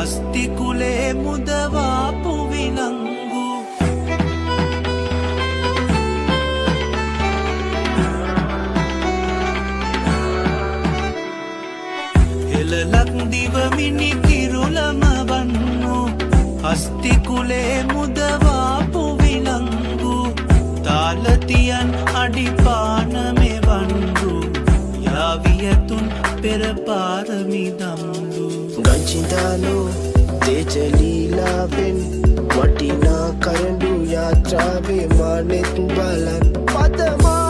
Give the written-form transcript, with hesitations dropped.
හස්ති කුලේ මුදවාපු විලංගු. හෙළලක් දිවමිනි කිරුළම වන්නු හස්ති කුලේ මුදවාපු විලංගු. තාලතියන් අඩිපාන මෙවන්රු යාවියතුන් පෙර පාරමි දම්ලු. ගංචිදානෝ තේජලීලාවෙන් වටිනා කරඬු යාත්‍රාවේ මානෙත් බලන් පදමාලේ.